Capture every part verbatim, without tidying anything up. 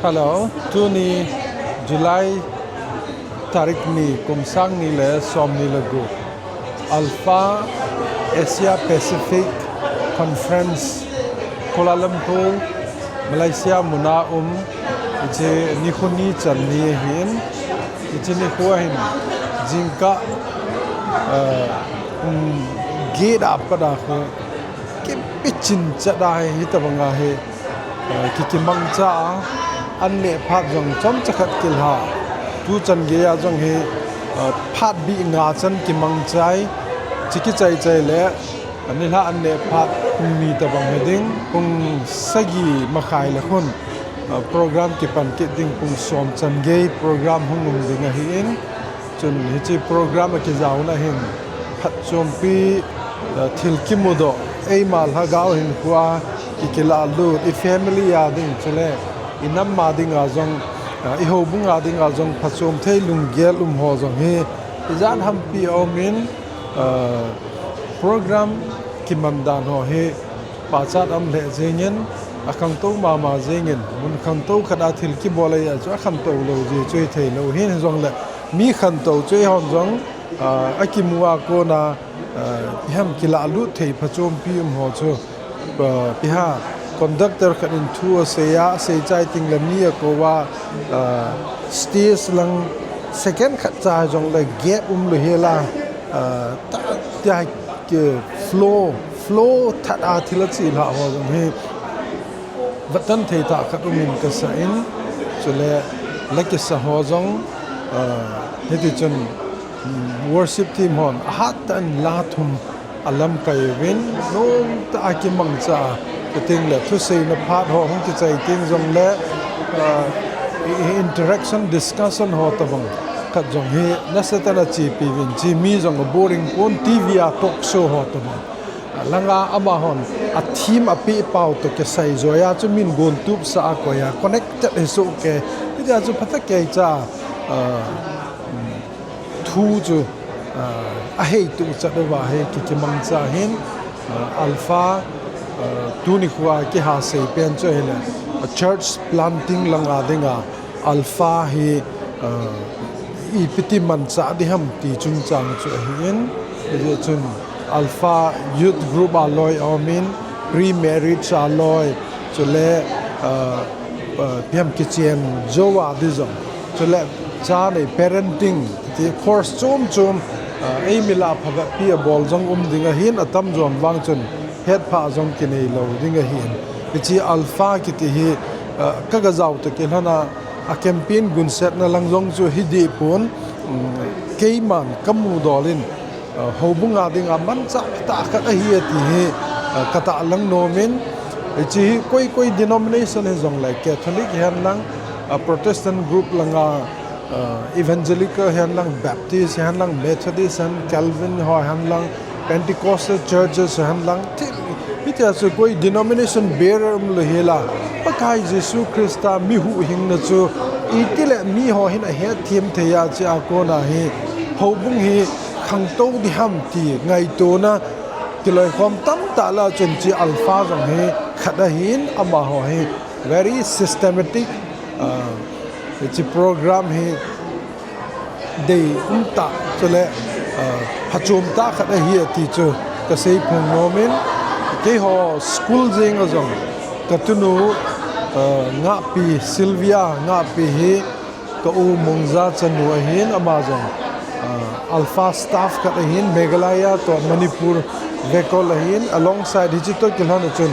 Hello, tuni July tarik ni, kum sang ni le som ni le gup. Alpha Asia Pacific Conference, Kuala Lumpur, Malaysia muna um, hiche nikho ni chan ni ahin, hiche nikho ahin, jingkah, eh, um, gate a pat a khu, kipi chin chat a hi, hitobang a hi, eh, ki, kimangcha a, an neh phat jong chomcha khat kilha. Tuchan gei a jong hi, eh, phat bih nga chan kimangchai, chi kichai chai le, nilhah an neh phat pung ni tobang hi ding, pung sagi makhai le khun, eh, program kipan kit ding, pung som chan gei program hung um ding ahin. Chun hiche program a kijaona hin phatchompi, eh, thil kimudoh, eima lhagao hinkhoa ki, kilah lut, i family a ding chule i nam a dinga jong, eh, i houbung a dinga jong phatchom thei lunggel um ho jong hi ijat hampi a um in, eh, program kiman dan ho hi pachat um lheh jengin, akhangtou mama jengin, mun khangtou khat a thil kibol a chu akhantou lou jeh chu hithei lou hin, hijongle mi khantou chu eihon jong, ah, akimu a kona, ah, iham kilah lut thei phatchompi um ho chu, ah, ipi ham conductor khat in thu asei a, asei chai teng le mi akou a, ah, stage lang second khat cha jongle gap um lou hela, ah, ta, tia, ki, flow, flow that a thil achelhah ho jong hi vatan thei tah khat um in kasa in, chule la kisa ho jong, ah, hiti chun, mm, worship team hon ahat tah in la thum alamkai uvin, nomtah a kimangcha a, chuteng le thuseina phat ho hung kichai teng jongle, ah, i, i interaction, discussion ho tobang khat jong hi nasatah in achepi uvin, chi mi jong aboring pon, T V a talk show ho tobang. Alanga amahon a theme apeh pau toh kisai joi a chu min gontup sah a koi a connected hi soh kei. Hitia chu phatah kei cha, ah, thu chu, ah, ahei tuh chat uva hi ki, kimangcha hin, ah, Alpha, ah, tuni khoa kiha sei pen chu ahile, ah, church planting langa dinga Alpha hi, ah, ipi ti manchah ding ham ti chungchang chu ahin, hijeh chun Alpha Youth Group a loi aum in, pre-marriage a loi, chule, ah, ah, ipi ham kichen jou a ding jong, chule cha nei parenting ti course chom chom, ah, eimi lah a phabep pi abol jong um ding ahin, atam jom vang chun hetphah jong kinei lou ding ahin. Hiche Alpha kiti hi, ah, ka, ka jao toh kilhon a, a campaign gunsetna lang jong chu hi deh pon, um, keiman ka mudol in, ah, houbung a dinga manchah tah khat ahi ati hi, ah, ka tahlang nom in, hiche hi koi koi denomination hijongle Catholic hihen lang, ah, Protestant group langa, ah, Evangelical hihen lang, Baptist hihen lang, Methodist hihen, Calvin ho hihen lang, Pentecostal churches hihen lang, thil, hitia chu koi denomination barrier um lou hela, Pakai Jesu Christa mi huhhingna chu itile mi ho hin ahet them thei a, chea kona hi houbung hi khangtou ding ham ti ngaitona kiloikhom tamtah lah a chun hiche Alpha jong hi khat ahin, amaho hi very systematic, ah, hiche program hi dei umtah, chule, ah, phachom tah khat ahi ati chu ka seiphong nom in, keiho school jeng a jong ka tunu, ah, Ngahpi, Sylvia Ngahpi hi ka u Mongja chanu ahin, ama jong, ah, Alpha staff khat ahin, Meghalaya toh Manipur vekol ahin, alongside hiche toh kilhon a chun,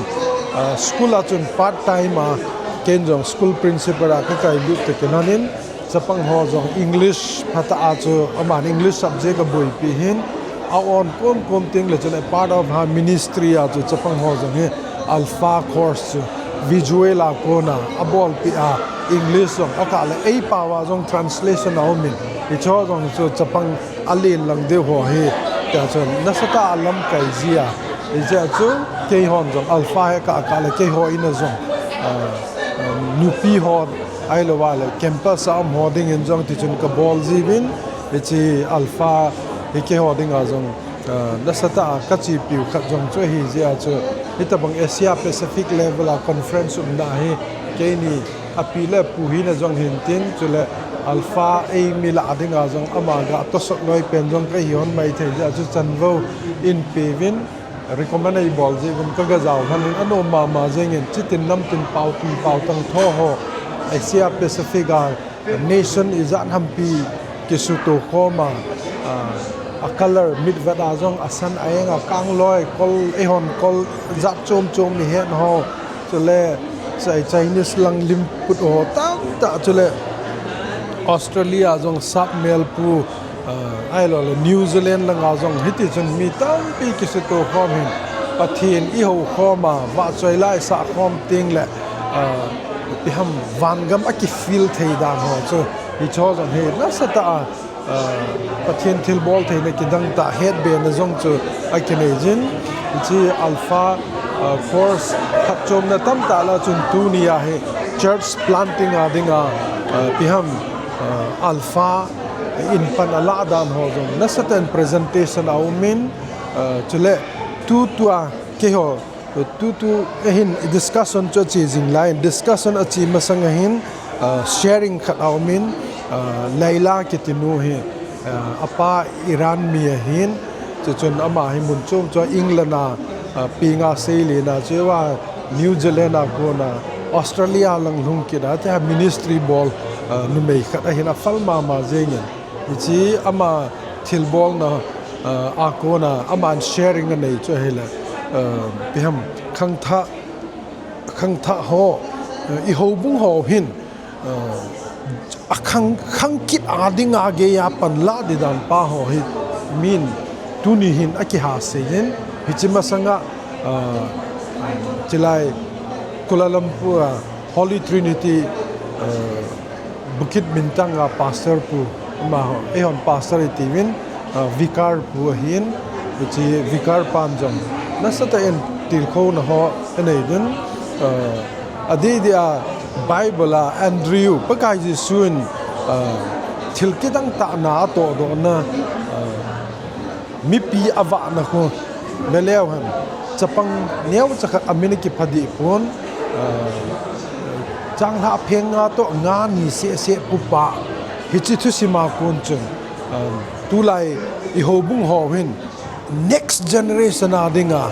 ah, school a chun part time a, ken jong school principal a ka kailut toh kilhon in, chapang ho jong English phatah a chu, aman English subject aboipi hin, a-on komkom teng le chun a part of her ministry a chu chapang ho jong hi Alpha course chu visual a kona abolpi a, English jong akah le eipao a jong translation aumin, hicheho jong chu chapang alen lang deu ho hi, tia chun nasatah a lamkai jia, hijeh a chu keihon jong Alpha hi kah kah le keiho in a jong, ah, ah, nupi ho ahilouva le campus a um ho dingin jong tichun kabol jiuvin, hiche Alpha hi keiho dinga jong, ah, nasatah a kachepiu khat jong chu ahijeh a chu, hitobang Asia Pacific level a conference umna hi keini Api le pu hina jong hintin, chule Alpha eimi lah dinga jong ama ga tosot loi pen jong kahi hon maithei jeh a chu chanvo in peuvin, recommend eibol jeh uvin kaga jao lhon in anom mama jengin, chitin namtin pao tui pao tang tho ho, Asia Pacific a nation ijat hampi kisuto khom a, a color mitvet a jong asan a eng a kangloi kol, eihon kol jat chom chom ihet ho, chule Chinese lang lim put ho tamtah, chule Australia jong sapmel pu, ahilouleh New Zealand langa jong hiti chun mi tampi kisuto khom hin, Pathen ihou khom a, vahchoi la isah khom tengle, ipi ham, vangam akifeel thei dan ho chu, hicheho jong hi nasatah a Pathen thilbol theina kidang tah hetbena jong chu akinei jin. Hiche Alpha course phatchomna tamtah lah a chun tunia hi church planting a dinga, ipi ham, Alpha in pan alah dan ho jong nasatah in presentation aumin, chule tutua keiho tutu ahin discussion chu ache jing lai in, discussion ache masang ahin, sharing khat aumin, Laila kitinu hi, apa Iran mi ahin, chuchun ama hi mun chom chom a England a, penga seilena chu a New Zealand a kona Australia lang lhung kit a, tia ministry bol numei khat ahin aphal mama jengin. Hiche ama thilbolna a kona aman sharing anei chu ahile, ipi ham, khangthah, khangthah ho, ihoubung ho hin akhang, khang kit a dinga geiya panlah di dan pa ho hi min tuni hin akiha seiyin, hiche masanga chilai Kuala Lumpur a Holy Trinity Bukit Bintang a pastor pu, amaho eihon pastor itiuvin, vicar pu ahin, hiche vicar pan jong nasatah in tilkhouna ho anei ding, adeh deh a Bible a Andrew, Pakai Jesu in thil kidang tah na atohdohna, mipi avahna khu, veleu hen, chapang neocha khat amin akipha deh pon, changlhah pheng nga toh nga ni sehseh pupa, hiche thusim a kon chun, tulai ihoubung ho hin next generation a dinga,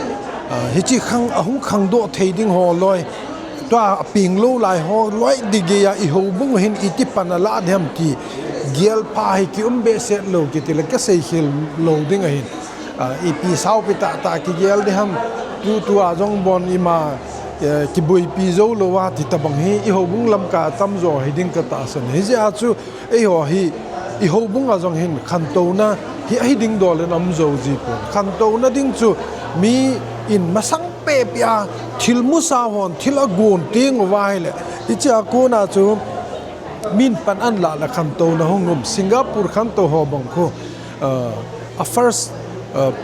hiche khang ahung khangdoh thei ding ho loi, tua apeng lou lai ho loi di geiya ihoubung hin iti pan alah diham ti gelpha hi kium behseh lou kitile kaseikhel lou ding ahin, ipi saopi tahtah kigel diham, tutua jong bon ima kiboipi jou louva ti tobang hi ihoubung lamkai a tamjo hiding katahsan. Hijeh a chu eiho hi ihoubung a jong hin khantouna hi ahi dingdol in aum jou jipon. Khantouna ding chu mi in masang pehpeh a thil musao hon thil agon tenguva ahile, hichea kona chu min pan anlah le khantouna hung um. Singapore khantou ho bang khu, a first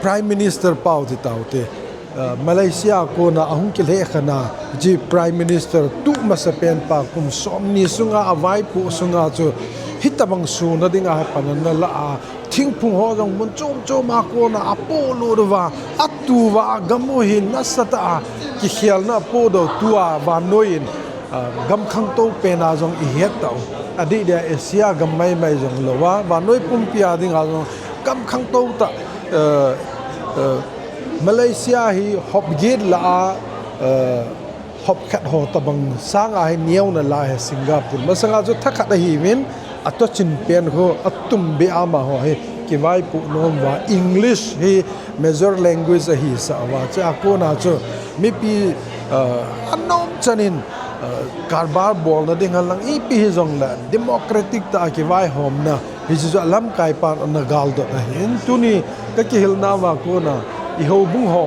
Prime Minister pau ti taute, Malaysia a kona ahung kilhehkhen a, hiche Prime Minister tu masapen pa kum somni sunga avaipoh sunga chu hitobang suna dinga hi pan analah a, thingphung ho jong mun chom chom a kona apohlut uva, atuva gam u hi nasatah a kikhelna apohdoh tua vannoi in, gam khangtou pen a jong ihet tau. Adeh deh a Asia gam maimai jong louva, vannoi pumpi a dinga jong gam khangtou tah, Malaysia hi hop get lah a, hop khat ho tobang sanga hi neona lah hi Singapore. Masanga chu thakhat ahiuvin, atochin pen khu atumbeh a amaho hi kivaipoh nom uva, English hi major language ahisah uva, chua kona chu mipi anom chan in, karbar bolna ding henlang ipi hijongle democratic tah a kivaihomna, hiche chu alamkaipan ana galdot ahin. Tuni kakihilna uva kona ihoubung ho,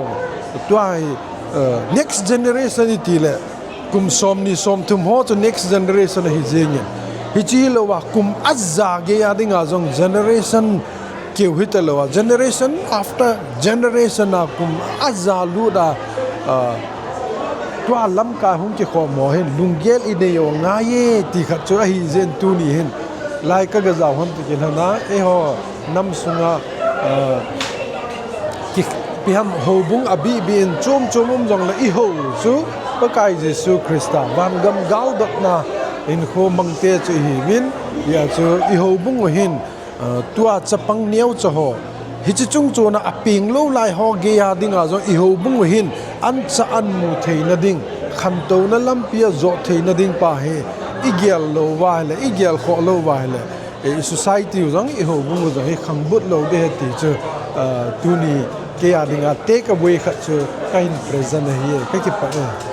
tua hi next generation itile, kum somni somthum ho chu next generation ahi jengin, hiche hilouva kum aja geiya dinga jong generation keu hitalouva, generation after generation a kum aja lut a, tua lamkai hung kikhom ho hin lunggel inei u ngai e ti khat chu ahi jeh in tuni hin lai kaga jao hon ti kilhona, eiho nam sunga, ipi ham, houbung abihbih in chom chom um jongle ihou chu Pakai Jesu Christa vangam galdotna Hinkho mangte chu ihiuvin, hijeh chun i houbung u hin, ah, tua chapang neocha ho, hiche chung chon a apeng lou lai ho geiya dinga jong i houbung u hin ancha anmu theina ding, khantouna lampi a joh theina ding pa hi i gel lou uva ahile, i gelkhoh lou uva ahile, eh, i society u jong, i houbung u jong hi khangbuh lou ding ahi ti chu, ah, tuni keiya dinga take away khat chu kahin present ahi, kakipah e.